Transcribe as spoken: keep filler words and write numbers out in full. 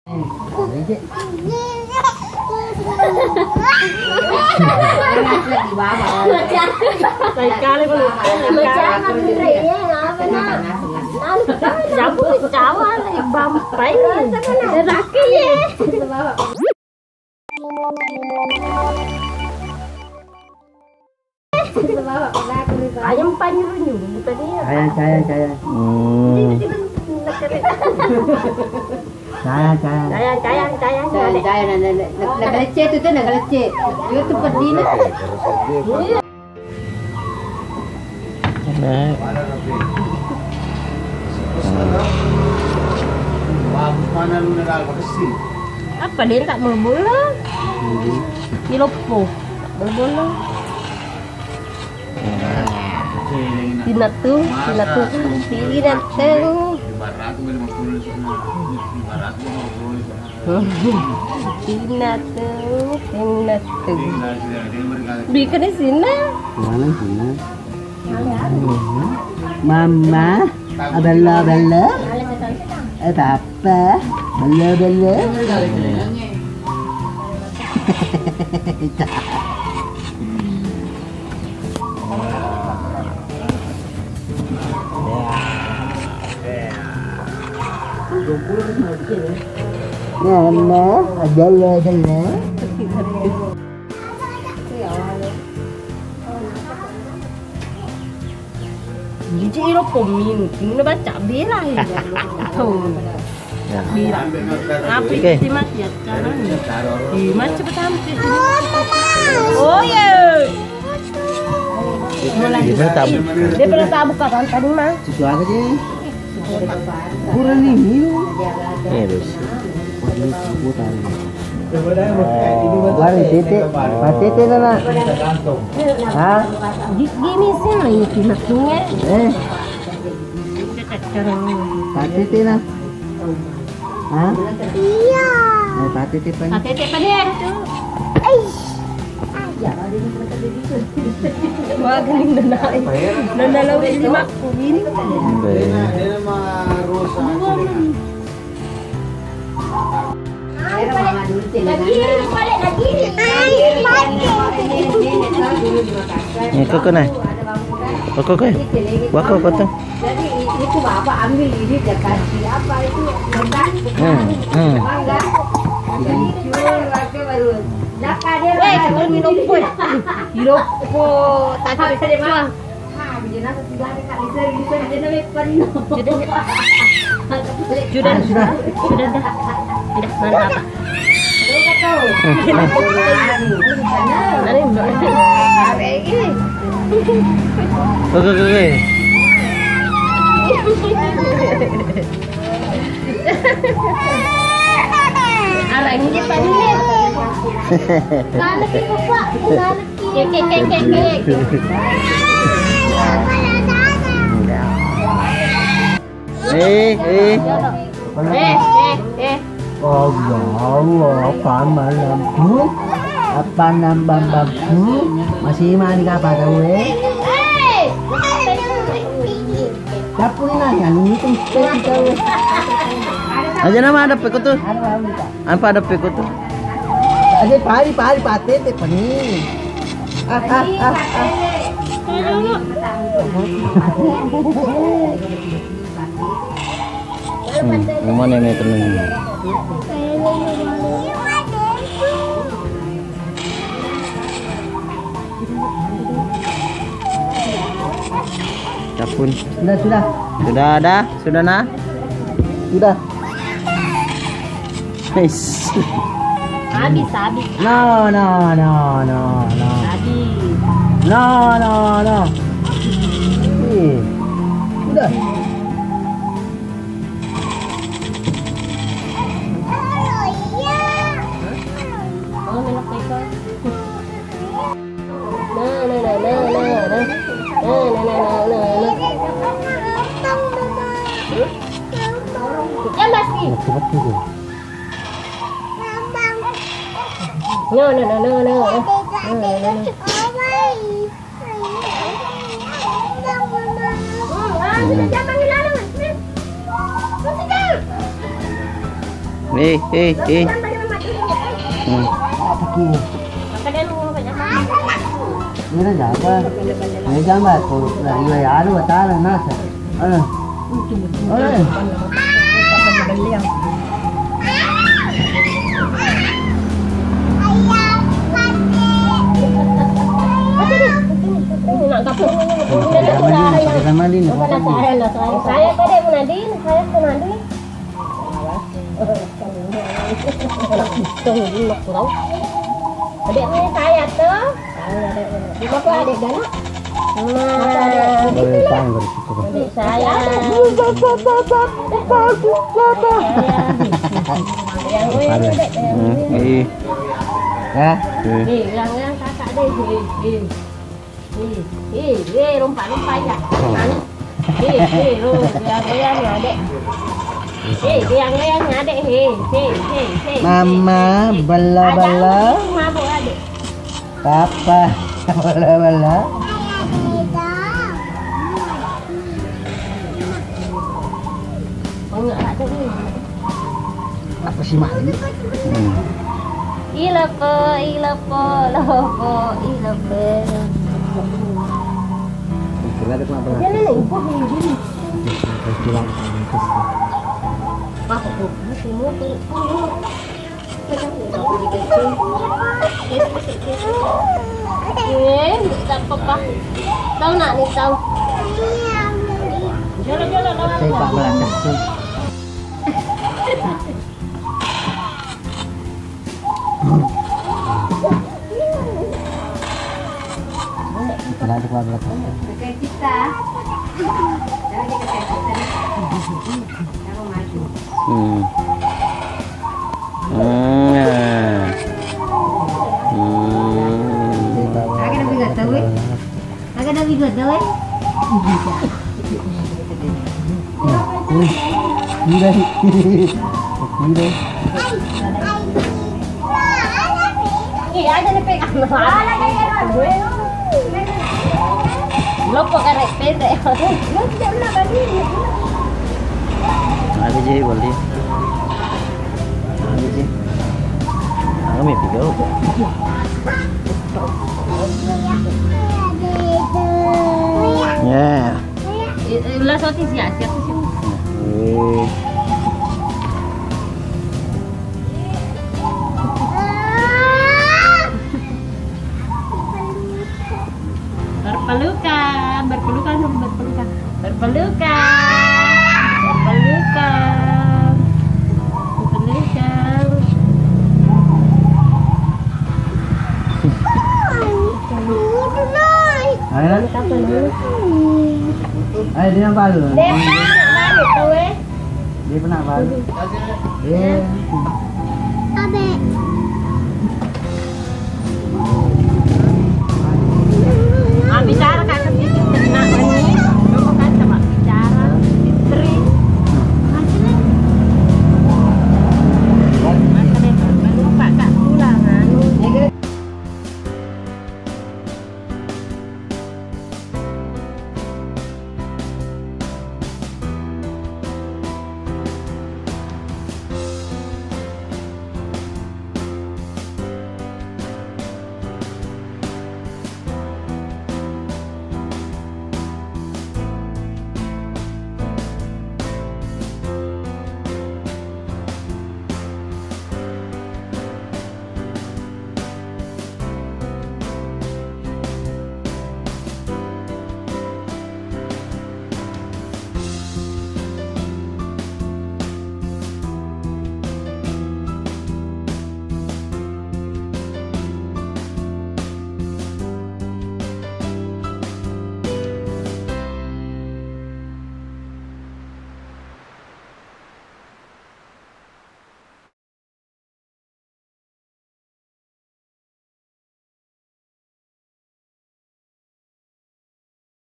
Ayam panjurunyu tadi ya. Caya, caya, caya. Hmm. Caya, caya. Caya, caya, caya. Caya, caya, na, na, na, na, nagalece itu tuh, nagalece. Itu tuh pedih, nah. Nah. Apa dia tak mau bola? Iloppo. Berbulu. Pinatu, pinatu, pinatu. Pinatu, pinatu. Bikin di sini. Mana sini? Mama. Bella, bella. Eh, papa. Bella, bella. Mama, bella, bella. Jadi lo pemmin, ini baca bela ya. Tuh. Ya. Bela. Apa itu mati ya sekarang? Di macam sampai. Oh ya. Dia pernah tabuk. Dia pernah tabuk kapan tadi mah? Susu aja sih. Kurang nih minum. Iya, terus. Waduh, aku tahu. Mari tete, patete nana. Hah? Gini sih lagi pinatunya. Eh. Patete nah. Hah? Iya. Eh, patete pan. Patete pan ya itu. Eish. Wah, gini nana. Nana lawi lima kuning. Ini kok kena? Kok kok kok? Wah, kok kok tuh? Jadi itu bapak ambil ini dia kasih apa itu? Hmm, hmm. Mangga. Jadi jual warga baru. Lah, dia. Eh, itu minum pun. Minum pun. Tadi ada. Ah, di jenazah sudah ada, Kak. Bisa, bisa, di jenazah penuh. Sudah, sudah. Sudah, sudah. Sudah dah. Sudah, mana apa? Ada, Mbak. Oke, oke, oke. Arang ini tadi. Mana sih, Bapak? Mana? Eh, eh, eh. Eh, eh, eh. Oh, ya Allah, apa malamku? Apa nambang-bangku? Masih mani apa kau, eh? Dapur ini nanya, ini tuh, kau, eh. Aja nama ada peko tuh. Ada, ada, ada. Apa ada peko tuh? Ada pari, pari, patete, pani. Ah, ah, ah, ah. Hmm, mana yang kena? Capun. Sudah, sudah. Sudah ada? Sudah, nah? Sudah. Nice. Habis, habis. No, no, no, no, no. Habis. No, no, no. Ih. Sudah. Oh, melok, melok. Nah, nah, nah, nah, nah, nah. Nah, nah, nah, nah, nah, nah. Hmm? Ya, Mas, nih. Betul, betul. Nah, nah, nah, nah, nah. Nah, nah, nah. Hmm, ah, sudah, jangan panggil lalu, Mas. Nih. Masuk, jangan. Eh, eh, eh. Hmm. Ini jamba. Ini jamba tuh. Dari anu batara nasa. Eh. Eh. Saya pada Munadin, saya Munadin. Anak pitung ini, nak kurang. Adek ni saya tu. Di mana adek galak? Nah. Boleh tahu dari situ, Bang. Adek saya. Yang gue, adek. Hmm, iya. Ya. Iya. Nih, yang, yang kakak deh. Nih, nih. Eh, eh, eh, lompat, lompat ya. Anu. Eh, eh, lo, goyang-goyang ya, Dek. Eh, goyang-goyang ya, Dek. Eh, eh, eh, eh, eh. Mama, eh. Bella, ada bella. Mabuk, Dek. Papa, bella, bella. Apa sih, Mak? Hmm. Ilepe, ilepe, lopo, ilepe. Kira ada kenapa? Ini nih, ini, ini. Terus bilang, terus. Wah, kok, kok, kok, kok. Eh, tak apa-apa. Tahu nak ni, tahu. Saya Pak Belanda. Belanda, Pak Belanda. Hmm. Hmm, ya. Hmm. Aga na bigoda, weh? Aga na bigoda, weh? Udah. Udah. Iya, ada nih, pegang. Lopo karek pendek. Ada je, boleh. Ada je. Kami tiga. Ya. Eh, eh, ulah soti sia, sia, sia. Eh. Berpelukan, berpelukan, berpelukan, berpelukan, berpelukan, berpelukan. Ayo, ayo, dia yang baru. Dia pernah baru. Dia.